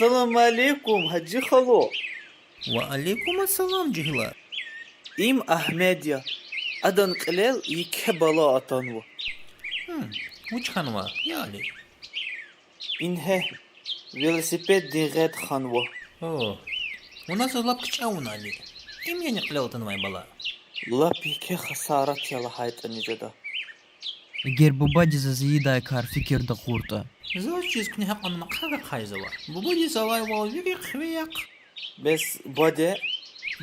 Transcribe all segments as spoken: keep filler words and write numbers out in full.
Салам алейкум, Гьажи халу. Ва алейкум ассалам, жегьилар. Им Агьмед я. Адан кьилел еке бала атанва. Гьм, вуч хьанва, я Али? Ингье, велосипеддин гъед ханва. О, вуна заз лап кичӀе авуна, Али. Им яни кьилел атанвай бала? Лап еке хасарат я лагьайтӀани жеда. Эгер бубади заз ийидай кар фикирда кьуртӀа. Заз чиз куьне гьакьван махъа ахъайзава. Бубадиз авайвал вири хъвер яхъ. Бес баде?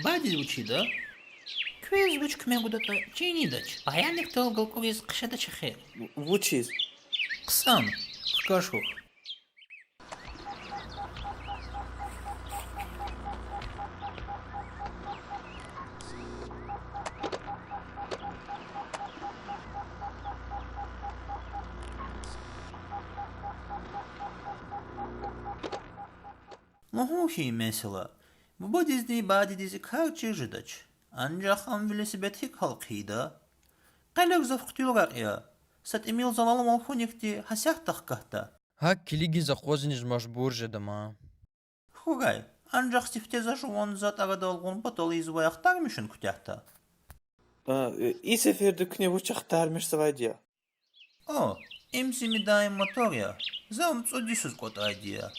Бадедиз вуч ийида? Квез вуч куьмек гудатӀа, чина ийидач. Паянихъ тавур галкӀуриз хъша дач эхир. Вучиз? Хъсан, хкаж хьухь. Лугьун хьи, месела, бубадизни бадедиз и кар чир жедач. Анжах ам велосипед гьикӀ гьал хъийида? Къе легзав хъуьтуьл ракь я. Са тӀимил заланвал хьуникди гьасятда хкатда. ГьакӀ килигиз акъвазиниз мажбур жеда ман. Хьурай, анжах сифте за жуван затӀ арадал гъун патал ийизвай ахтармишун куьтягьда. А, и сеферда куьне вуч ахтармишзавайди я? О, им зи медаин мотор я, за ам цӀуд йисуз кӀватӀайди я.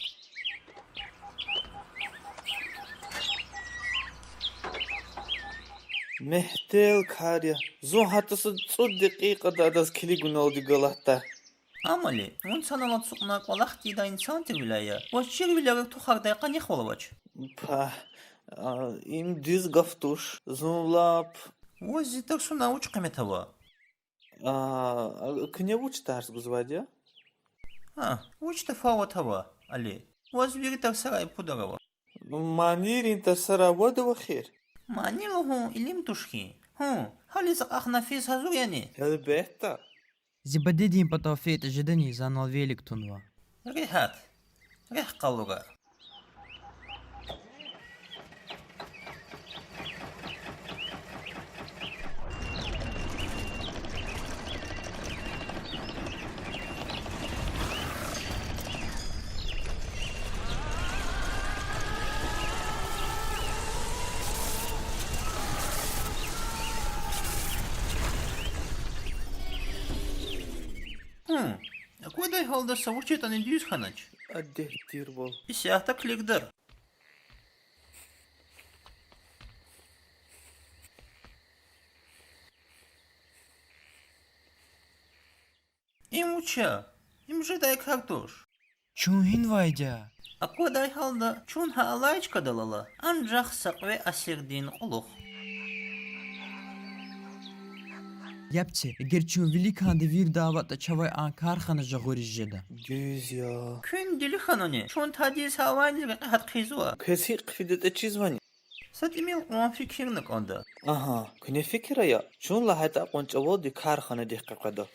Мягьтел кар я, зун гьатта са цӀуд декьикьада адаз килигуналди галатда. Амали, вун санал ацукьна кӀвалах тийидай инсан тирвиляй я, ваз чирвилер артухардай къанихвал авач. Пагь, а, им дуьз гаф туш, зун лап. Ваз зи тарсунай вуч къимет ава? А, куьне вуч тарс гузвайди я? А, вуч тафават ава, Али? Ваз вири тарсарай пудар ава. Манийрин тарсарай вад ава эхир. Мани лугьун илим туш хьи. Гьу, гьализ акьахна физ гьазур яни? Гьелбетда. Зи бадедин патав фейитӀа жедани, за анал велик тунва. Регьят. Рехъ къалура. Гьм, аквадай гьалда са вуч ятӀани дуьз хьанач. Адет тирвал. Исятда килигда. Им вуч я? Им жедай кар туш. Чун гьинвайди я? Аквадай гьалда чун гьа алай чкадал ала, анжах са кьве асирдин кьулухъ. Яб це, эгер чун виликан девирда аватӀа, чавай а кархана жагъуриз жеда. Дуьз я. Куьн дили хьанани? Чун тадиз гьа алайниз рекье гьат хъийизва. Квез гьикӀ хъфидатӀа чизвани? Са тӀимил кьван фикирна кӀанда. Агьа, куьне фикир ая, чун лагьайтӀа акьван чӀавалди карханадихъ къекъведа.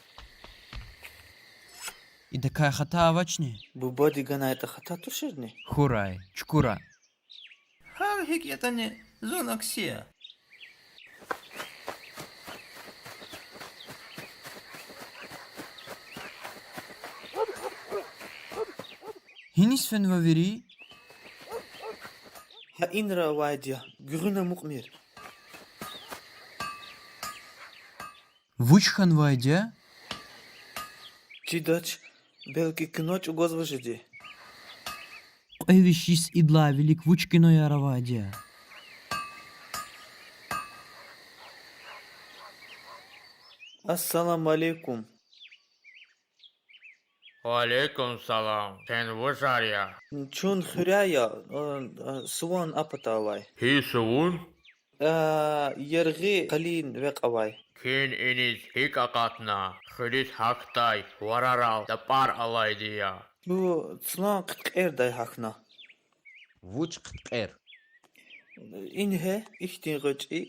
Идакай хата авачни? Бубади ганайтӀа хата туширни? Хьурай, чукура. Гьар гьикӀ ятӀани, зун акси я. Гьиниз фенва вири? Гьа инра авайди я, гуьгъуьна амукьмир. Вуч хьанвайди я? Чидач, белки кино чӀугвазвай жеди. Кьве виш йис идалай вилик вуч кинояр авайди я? Ассаламу алейкум. Ва алейкум салам. Чун вужар я? Чун хуьряй я, а, а, суван а пата авай. Гьи сувун? А, яргъи къалин векь авай. Куьн иниз гьикӀ акъатна? Хуьруьз гьахьдай варарал тапар алайди я. Чун цлан хъиткьердай гьахьна. Вуч хъиткьер? Ингье, ихьтин гъвечӀи.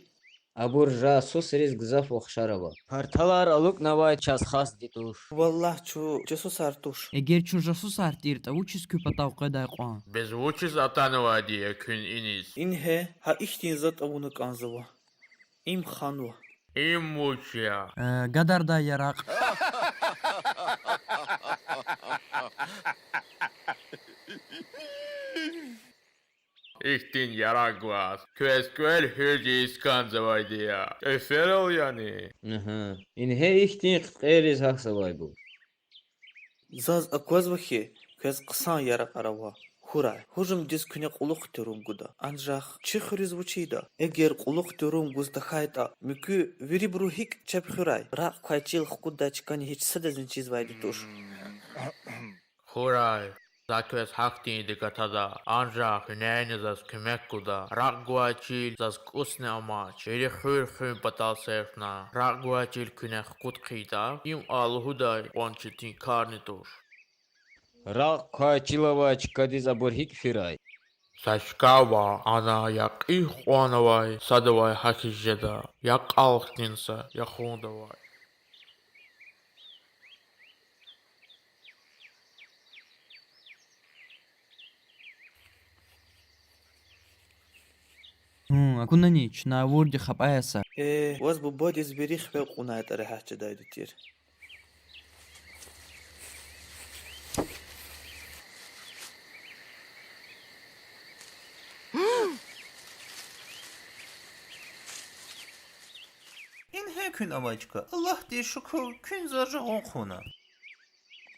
Абур жасусриз гзаф ухшар ава. Парталар алукӀнавай чаз хасди туш. Валлагь, чун жасусар туш. Эгер чун жасусар тиртӀа, вучиз куь патав къведай кьван? Бес вучиз атанвайди я куьн иниз? Ингье, гьа ихьтин затӀ авуна кӀанзава. Им ханва. Им вуч я? Э, гадардай яракь. Ихьтин яракь гваз квез кӀвал хуьз ийиз кӀанзавайди я. КӀеферал яни? Агьа. Ингье ихьтин хъиткьериз гьахьзавайбур. Заз аквазва хьи, квез хъсан яракьар ава. Хьурай, гьужумдиз куьне кьулухъ тӀурум гуда. Анжах чи хуьруьз вуч ийида? Эгер кьулухъ тӀурум гуз тахьайтӀа, муькуь вирибуру гьикӀ чеб хуьрай? Ракь квай чил хкуддай чкани гьич садазни чизвайди туш. Хьурай, за квез гьахьтинди гатада, анжах куьнени заз куьмек гуда. Ракь гвай чил заз кӀусни амач, вири хуьр хуьн патал серфна. Ракь гвай чил куьне хкуд хъийитӀа, им а лугьудай кьван четин карни туш. Ракь квай чил авай чкадиз абур гьикӀ фирай? Са чка ава, ана я кьихь кьван авай садавай гьахьиз жеда, я кьалхдин са яхунда авай. Гьун, акунани, чна авурди хапӀа я са. Э, ваз бубадиз вири хиве кьунайтӀа регьят жедайди тир. Ингье куьн авай чка. Аллагьдиз шукур, куьн заз жагъун хъувуна.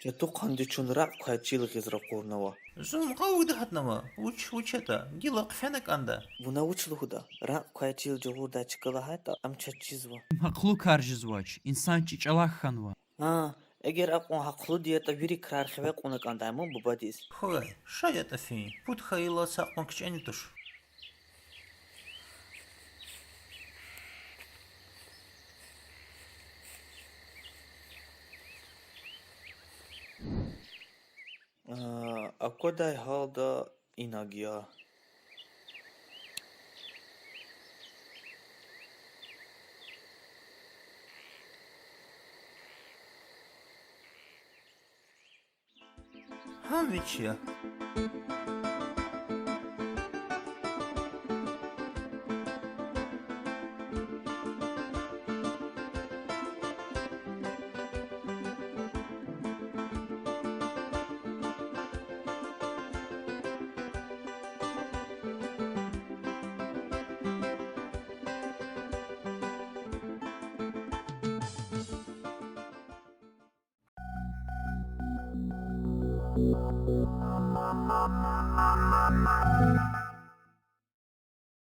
Чатухъанди чун ракь квай чил гъиз ракъурнава. Зун къавуд гьатнава. Вуч, вуч ятӀа, гила хъфена кӀанда. Вуна вуч лугьуда? Ракь квай чил жагъурдай чка лагьайтӀа, ам чаз чизва. Им гьахълу кар жезвач, инсан чи чӀалахъ хьанва. А, эгер акьван гьахълуди ятӀа, вири крар хиве кьуна кӀандай ман бубадиз. Хьурай, ша ятӀа фин, пуд хьайила са кьван кичӀени туш. А, аквадай гьалда инаг я. Гьам вич я.